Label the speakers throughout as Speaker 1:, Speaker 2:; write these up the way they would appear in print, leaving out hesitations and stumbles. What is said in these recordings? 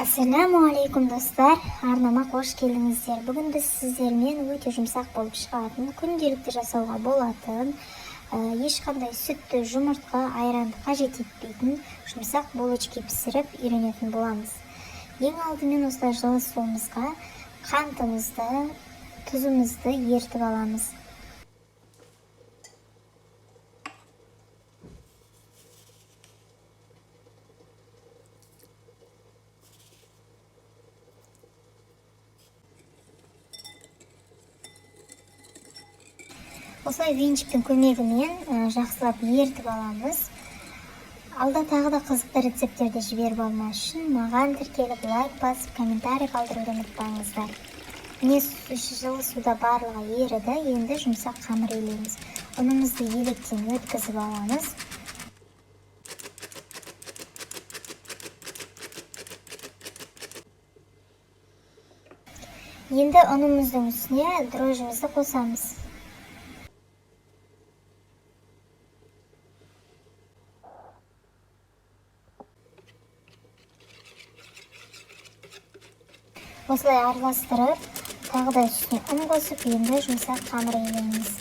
Speaker 1: Ассалаумағалейкум, достар! Арнама қош келдіңіздер! Бүгін біз сіздермен өте жұмсақ болып шығатын, күнделікті жасауға болатын, ешқандай сүтті, жұмыртқа, айранды қажет етпейтін жұмсақ булочки пісіріп үйренетін боламыз. Ең алдымен осылай жылы суымызға қантымызды, тұзымызды ерітіп аламыз. Осылай венчиктің көмегімен жақсылап ерітіп аламыз. Алда тағы да қызықты рецепттерді жіберіп алмас үшін маған тіркеліп, лайк басып, комментарий қалдыруды ұмытпаңыздар. Міне, жылы суда барлығы еріді. Енді жұмсақ қамыр илейміз. Ұнымызды електен өткізіп аламыз. Енді ұнымыздың үстіне дрожжімізді қосамыз. Осылай араластырып, тағы да үстіне ұн қосып, енді жұмсақ қамыр илейміз.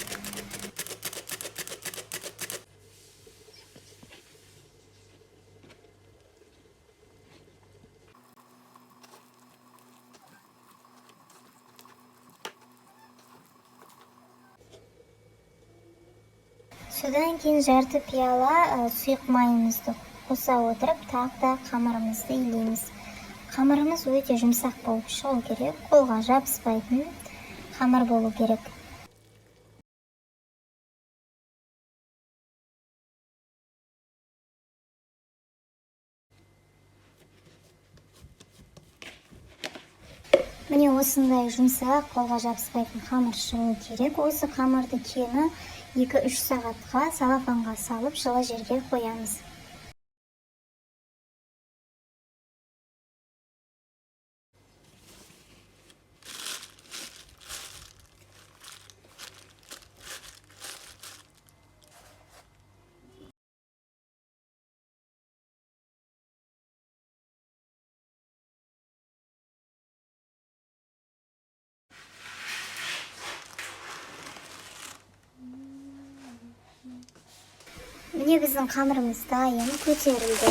Speaker 1: Содан кейін жарты пиала сұйық майымызды қоса отырып, тағы да қамырымызды илейміз. Қамырымыз өте жұмсақ болып шығу керек, қолға жабыспайтын қамыр болу керек. Міне, осындай жұмсақ, қолға жабыспайтын қамыр шығу керек. Осы қамырды кемі 2-3 сағатқа целлофанға салып, жылы жерге қоямыз. Міне, біздің қамырымыз дайын, көтерілді.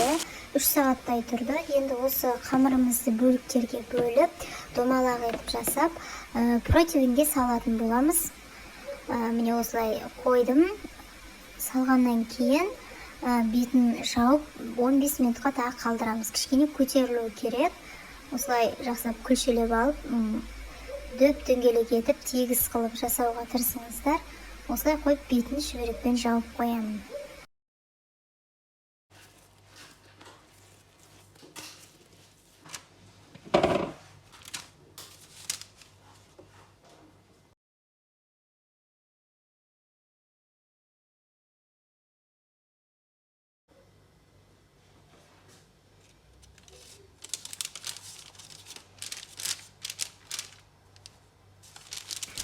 Speaker 1: 3 сағаттай тұрды. Енді осы қамырымызды бөліктерге бөліп, домалақ етіп жасап, противенге салатын боламыз. Міне, осылай қойдым. Салғаннан кейін, бетін жауып, 15 минутқа тағы қалдырамыз. Кішкене көтерілуі керек. Осылай жақсылап күлшелеп алып, дөп дөңгелек етіп, тегіс қылып жасауға тырысыңыздар. Осылай қойып, бетін шүберекпен жауып қоямын.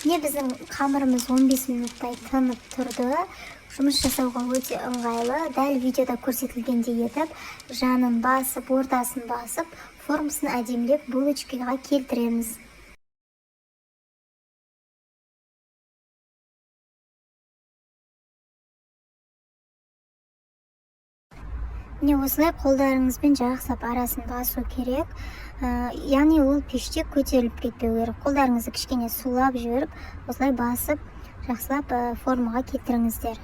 Speaker 1: Міне, біздің қамырымыз 15 минуттай тынып тұрды. Жұмыс жасауға өте ыңғайлы. Дәл видеода көрсетілгендей етіп, жанын басып, ортасын басып, формасын әдемілеп булочкаға келтіреміз. Міне, осылай қолдарыңызбен жақсылап арасын басу керек. Яғни ол пеште көтеріліп кетпеу керек. Қолдарыңызды кішкене сулап жіберіп, осылай басып, жақсылап, формаға келтіріңіздер.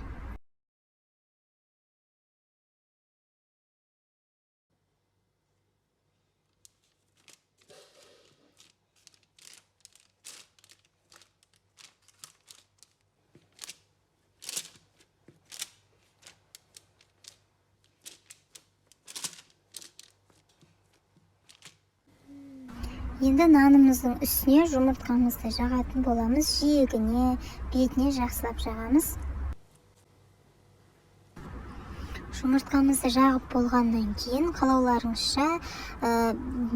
Speaker 1: Енді нанымыздың үстіне жұмыртқамызды жағатын боламыз. Жиегіне, бетіне жақсылап жағамыз. Жұмыртқамызды жағып болғаннан кейін қалауларыңызша,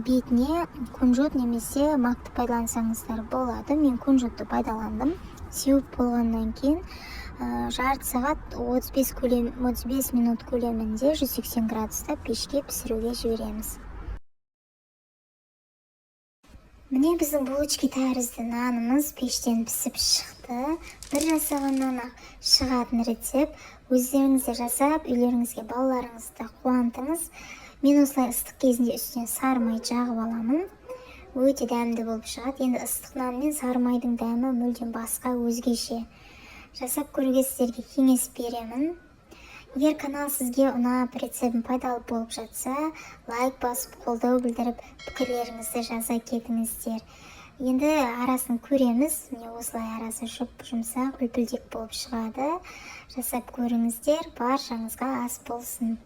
Speaker 1: бетіне кунжут немесе макты пайдалансаңыздар болады. Мен кунжутты пайдаландым. Сеуіп болғаннан кейін, жарты сағат 35 минут көлемінде 180 градуста пешке пісіруге жібереміз. Міне, біздің булочки тәрізді нанымыз пештен пісіп шықты. Бір жасағаннан ақ шығатын рецепт. Өздеріңіз де жасап, үйлеріңізге балаларыңызды қуантыңыз. Мен осылай ыстық кезінде үстіне сары май жағып аламын, өте дәмді болып шығады. Енді ыстық нан мен сары майдың дәмі мүлдем басқа, өзгеше. Жасап көруге сіздерге кеңес беремін. Егер канал сізге ұнап, рецептім пайдалы болып жатса, лайк басып, қолдау білдіріп, пікірлеріңізді жаза кетіңіздер. Енді арасын көреміз. Міне, осылай арасы жұп жұмсақ, үлпілдек болып шығады. Жасап көріңіздер, баршаңызға ас болсын!